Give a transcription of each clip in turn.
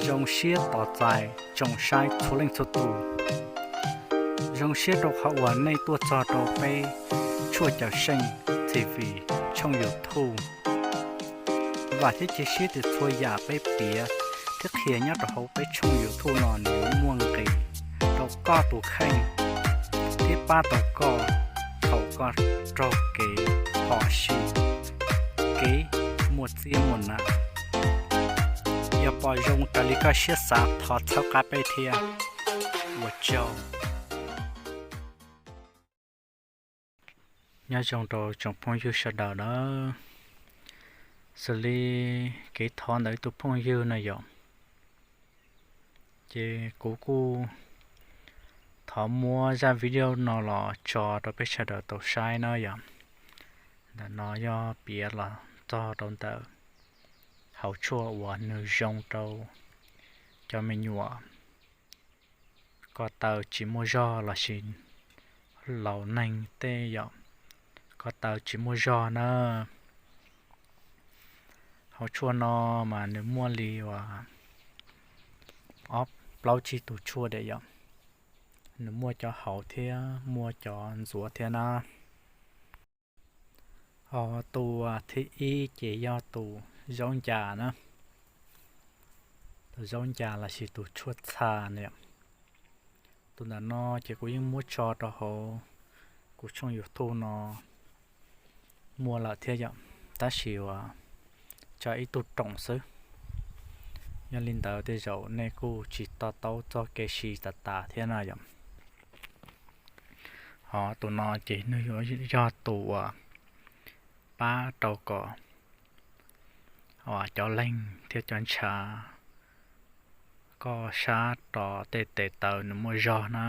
Zoo siab tos txais tsoom saib txhua leej txhua tus. Zoo siab rau qhov uas nej tuaj txog rau peb Tshuaj Cawm Seej T V tshooj YouTube. Vam thiab cia siab tias txhua yam peb piav thiab qhia nyob rau hauv peb tshooj YouTube no nws yuav muaj nqis rau koj tus kheej thiab pab tau koj thaum koj raug kev phom sij, kev muaj txiab muaj nam. Yog pom zoo raws li koj siab xav thov txhawb qab peb thiab. Ua tsaug. Nyob zoo rau tsoom phooj ywg sawv daws nawb. Xws li kev thov ntawm ib tug phooj ywg no yom, ces kuv kuj thov muab zaj video no los tso rau peb sawv daws tau saib na yom. Ntawm no yog piav los txog rau ntawm hauv tshuaj uas nws zoo rau cov me nyuam ko taw tsis muaj zog lossis laus neeg tej yom, ko taw tsis muaj zog na. Hauv tshuaj no mas nws muaj li uas ob plaub tsib tus tshuaj diam yom. Nws muaj cov hauv thiab muaj cov ntxuav thiab na. Ho tus thib ib ces yog tus zaub ncas na. Tus zaub ncas lossis tus tshuaj txha na yom. Tus ntawm no ces kuv yeej muab tso rau hauv kuv tshooj YouTube no muaj lawm thiab yom, tab sis uas tso ib tug room xwb. Yog li ntawd tej zaum nej kuj tsis to taub txoj kev siv tas tas thiab na yom. Ho tus no ces nws yuav yog tus uas pab rau kom cov leeg thiab cov ntshav koj sab rau tej tes taw nws muaj zog na.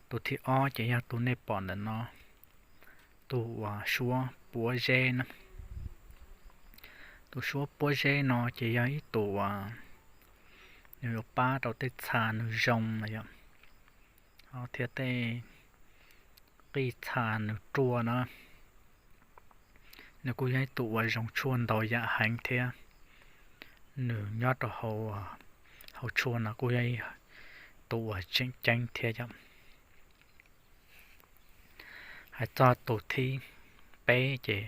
Tus thib ob ces yog tus nej pom ntawm no, tus uas suab puab zeb na. Tus suab puab zeb no ces yog ib tus uas nws yuav pab rau tej txha nws zoo na yom, thiab tej qij txha nws ruaj na. Nws kuj yog ib tus uas zoo tshuaj ntau yam heev thiab. Nws nyob rau hauv, hauv tshuaj no kuj yog ib tus uas tseem ceeb thiab yom. Hais txog tus thib peb ces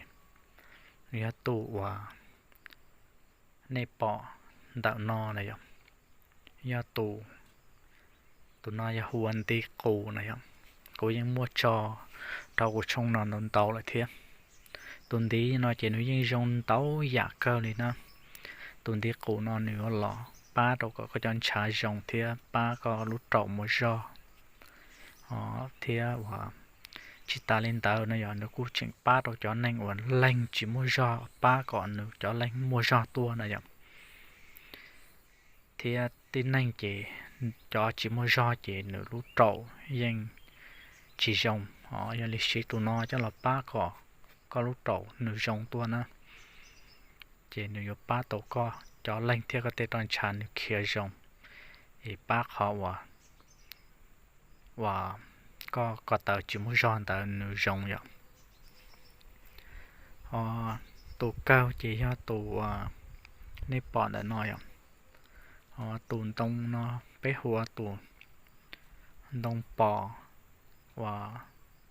nws yog tus uas nej pom ntawm no na yom, yog tus, tus no yog hu ua ntiv qus na yom. Kuv yeej muab tso rau kuv tshooj no ntau ntau lawm thiab. Tus ntiv no ces nws yeej zoo ntau yam kawg li na. Tus ntiv qus no nws yuav los pab rau kom koj cov ntshav zoo thiab pab koj lub raum muaj zog. Thiab uas tsis tas li ntawd no yog nws kuj tseem pab rau cov neeg uas leeg tsis muaj zog, pab kom nws cov leeg muaj zog tuaj na yom. Thiab tib neeg ces cov tsis muaj zog ces nws lub raum yeej tsis zoo. Yog li siv tus no coj los pab kom koj lub raum nws zoo tuaj na, ces nws yuav pab tau koj cov leeg thiab koj tej roj ntsha nws khiav zoo, es pab qhov uas, uas koj ko taw tsis muaj zog ntawd nws zoo yom. Ho tus kawg ces yog tus uas nej pom ntawm no yom. Ho tus ntoo no peb hu ua tus ntoo pos uas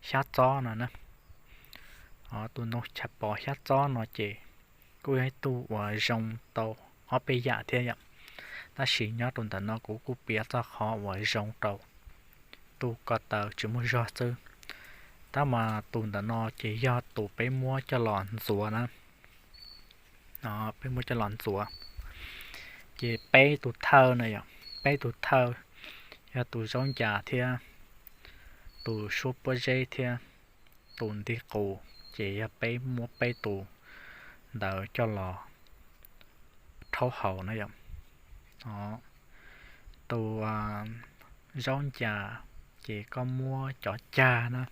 xyab txob no na. Ho tus ntoo pos xyab txob no ces kuj yog ib tug uas zoo tau ob peb yam thiab yom. Tab sis nyob rau ntawm no kuv kuj piav txog qhov uas zoo rau tus ko taw tsis muaj zog xwb. Tab mas tus ntawm no ces yog tus peb muab coj los ntxuav na. Peb muab coj los ntxuav ces peb tus thawj na yom, peb tus thawj yog tus zaub ncas thiab tus suab puab zeb thiab tus ntiv qus, ces yog peb muab peb tus ntawd coj los rhaub haus na yom. Tus zaub ncas ces koj muab cov cag na.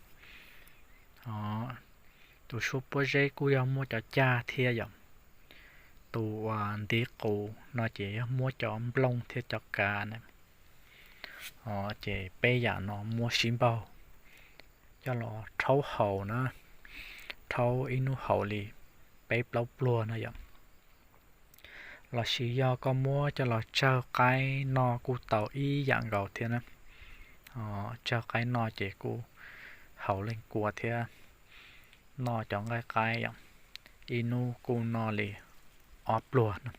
Tus suab puab zeb kuj yog muab cov cag thiab yom. Tus uas ntiv qus no ces yog muab cov nplooj thiab cov kav na. Ces peb yam no muab sib npaug coj los rhaub haus na, rhaub ib hnub haus li peb plaub pluag na yom. Los sis yog koj muab coj los tsawg qaib noj kuj tau ib yam nkaus thiab na. Tsawg qaib noj ces kuj haus leej kua thiab, noj cov nqaij qaib yom, ib hnub kuj noj li ob pluag no.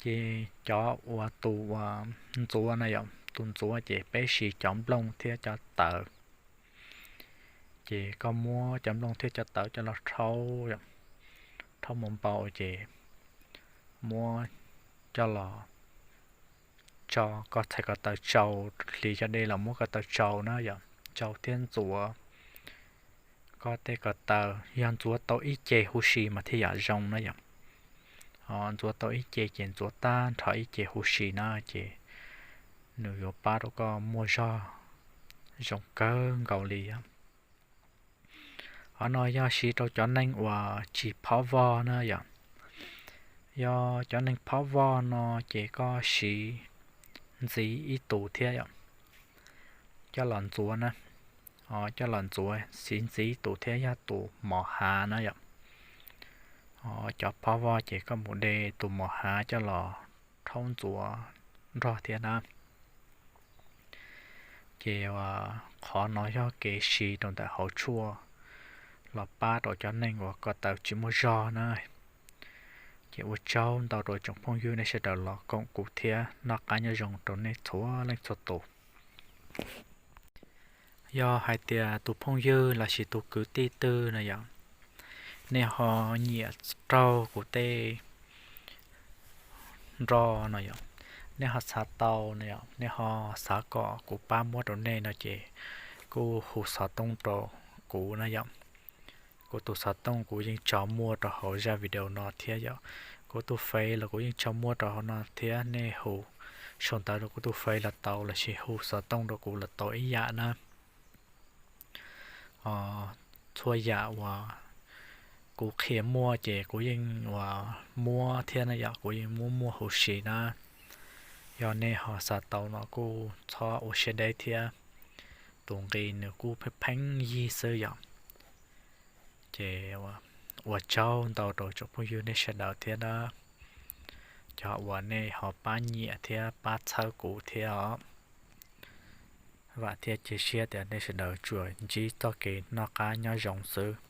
Ces cov uas tus uas ntxuav na yom, tus ntxuav ces peb siv cov nplooj thiab cov tawv. Ces koj muab cov nplooj thiab cov tawv coj los rhaub, rhaub mus npau ces muab coj los tsau, koj txhais ko taw tsau, hliv cov dej los muab ko taw tsau na yom, tsau thiab ntxuav. Koj tej ko taw yog ntxuav tau ib ce huv si mas thiaj yam zoo na yom. Ntxuav tau ib ce ces ntxuav tag nrho ib ce huv si na ces nws yuav pab rau koj muaj zog zoo kawg nkaus li yom. Qhov no yog siv rau cov neeg uas tsis phob vog na yom. Yog cov neeg phob vog no ces koj siv ntxiv ib tus thiab yom, coj los ntxuav na. Coj los ntxuav, siv ntxiv ib tus thiab yog tus mos hav na yom. Cov phob vog ces koj mus de tus mos hav coj los rhaub ntxuav nrog thiab na. Ces qhov no yog kev siv rau ntawm hauv tshuaj los pab rau cov neeg uas ko taw tsis muaj zog na. Ces ua tsaug ntau rau tsoom phooj ywg nej sawv daws los koom kuv thiab, noj qab nyob zoo rau nej txhua leej txhua tus. Yog hais tias tus phooj ywg lossis tus kwv tij twg no yom, nej ho nyiam raug kuv tej nroj no yom, nej ho xav tau no yom, nej ho xav kom kuv pab muab rau nej no ces kuj hu xov tooj rau kuv na yom. Kuv tus xov tooj kuv yeej tso muaj rau hauv zaj video no thiab yom. Kuv tus Face los kuv yeej tso muaj rau hauv no thiab, nej hu sau ntawv rau kuv tus Face los tau lossis hu xov tooj rau kuv los tau ib yam na. Txhua yam uas kuv qhia muaj ces kuv yeej uas muab thiab na yom, kuv yeej muab muaj huv si na. Yog nej ho xav tau no kuj txhob ua siab deb thiab, tus nqi nws kuj pheej pheej yig xwb yom. Ces ua tsaug ntau rau tsoom phooj ywg nej sawv daws thiab na, cov uas nej ho pab nyiam thiab pab txhawb kuv thiab os. Vam thiab cia siab tias nej sawv daws tsuas ntsib txoj kev noj qab nyob zoo xwb.